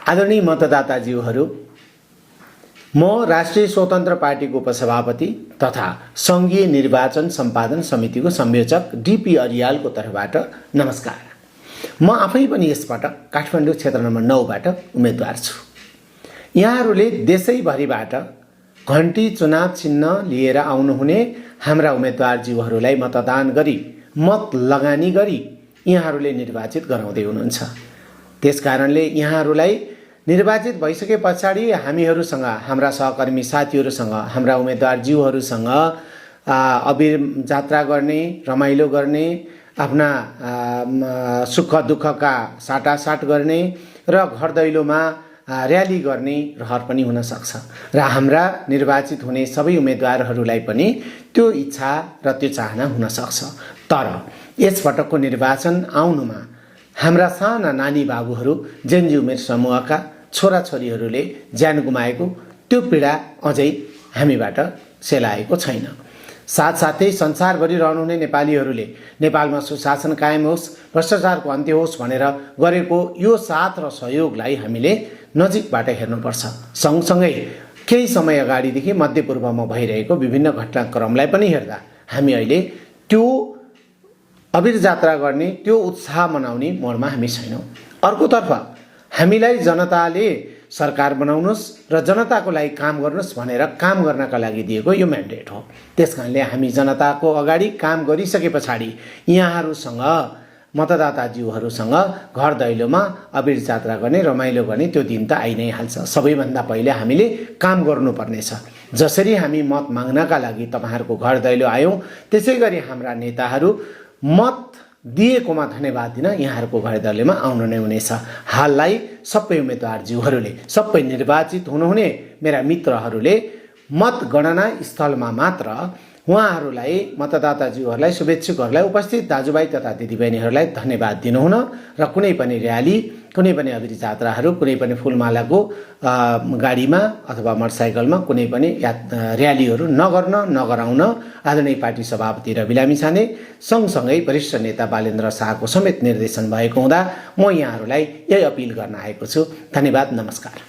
आदरणीय मतदाताज्यूहरू, म राष्ट्रिय स्वतन्त्र पार्टीको उपसभापति तथा सङ्घीय निर्वाचन सम्पादन समितिको संयोजक डीपी अरियालको तर्फबाट नमस्कार। म आफै पनि यसपटक काठमाडौँ क्षेत्र नम्बर 9 बाट उम्मेदवार छु। यहाँहरूले देशैभरिबाट घण्टी चुनाव चिन्ह लिएर आउनुहुने हाम्रा उम्मेदवारज्यूहरूलाई मतदान गरी मत लगानी गरी यहाँहरूले निर्वाचित गराउँदै हुनुहुन्छ। त्यसकारणले यहाँहरूलाई निर्वाचित भइसके पछाडि हामीहरूसँग, हाम्रा सहकर्मी साथीहरूसँग, हाम्रा उम्मेदवारज्यूहरूसँग अबिर जात्रा गर्ने, रमाइलो गर्ने, आफ्ना सुख दुःखका साटासाट गर्ने र घर दैलोमा र्याली गर्ने रहर पनि हुन सक्छ र हाम्रा निर्वाचित हुने सबै उम्मेदवारहरूलाई पनि त्यो इच्छा र त्यो चाहना हुन सक्छ। तर यसपटकको निर्वाचन आउनुमा हाम्रा साना नानी बाबुहरू, जेनजी उमेर समूहका छोराछोरीहरूले ज्यान गुमाएको त्यो पीडा अझै हामीबाट सेलाएको छैन। साथसाथै संसारभरि रहनुहुने नेपालीहरूले नेपालमा सुशासन कायम होस्, भ्रष्टाचारको अन्त्य होस् भनेर गरेको यो साथ र सहयोगलाई हामीले नजिकबाट हेर्नुपर्छ। सँगसँगै केही समय अगाडिदेखि मध्यपूर्वमा भइरहेको विभिन्न घटनाक्रमलाई पनि हेर्दा हामी अहिले त्यो अबिर जात्रा गर्ने, त्यो उत्साह मनाउने मोडमा हामी छैनौँ। अर्कोतर्फ हामीलाई जनताले सरकार बनाउनुहोस् र जनताको लागि काम गर्नुहोस् भनेर काम गर्नका लागि दिएको यो म्यान्डेट हो। त्यसकारणले हामी जनताको अगाडि काम गरिसके पछाडि यहाँहरूसँग, मतदाताज्यूहरूसँग घर दैलोमा अबिर जात्रा गर्ने, रमाइलो गर्ने त्यो दिन त आइ नै हाल्छ। सबैभन्दा पहिले हामीले काम गर्नुपर्नेछ। जसरी हामी मत माग्नका लागि तपाईँहरूको घर दैलो आयौँ, त्यसै गरी हाम्रा नेताहरू मत दिएकोमा धन्यवाद दिन यहाँहरूको घर दैलोमा आउनु नै हुनेछ। हाललाई सबै उम्मेदवारज्यूहरूले, सबै निर्वाचित हुनुहुने मेरा मित्रहरूले मतगणना स्थलमा मात्र उहाँहरूलाई, मतदाताज्यूहरूलाई, शुभेच्छुकहरूलाई, उपस्थित दाजुभाइ तथा दिदीबहिनीहरूलाई धन्यवाद दिनुहुन र कुनै पनि र्याली, कुनै पनि अबिर जात्राहरू, कुनै पनि फुलमालाको गाडीमा अथवा मोटरसाइकलमा कुनै पनि र्यालीहरू नगराउन आदरणीय पार्टी सभापति रवि लामिछाने सँगसँगै वरिष्ठ नेता बालेन्द्र शाहको समेत निर्देशन भएको हुँदा म यहाँहरूलाई यही अपिल गर्न आएको छु। धन्यवाद, नमस्कार।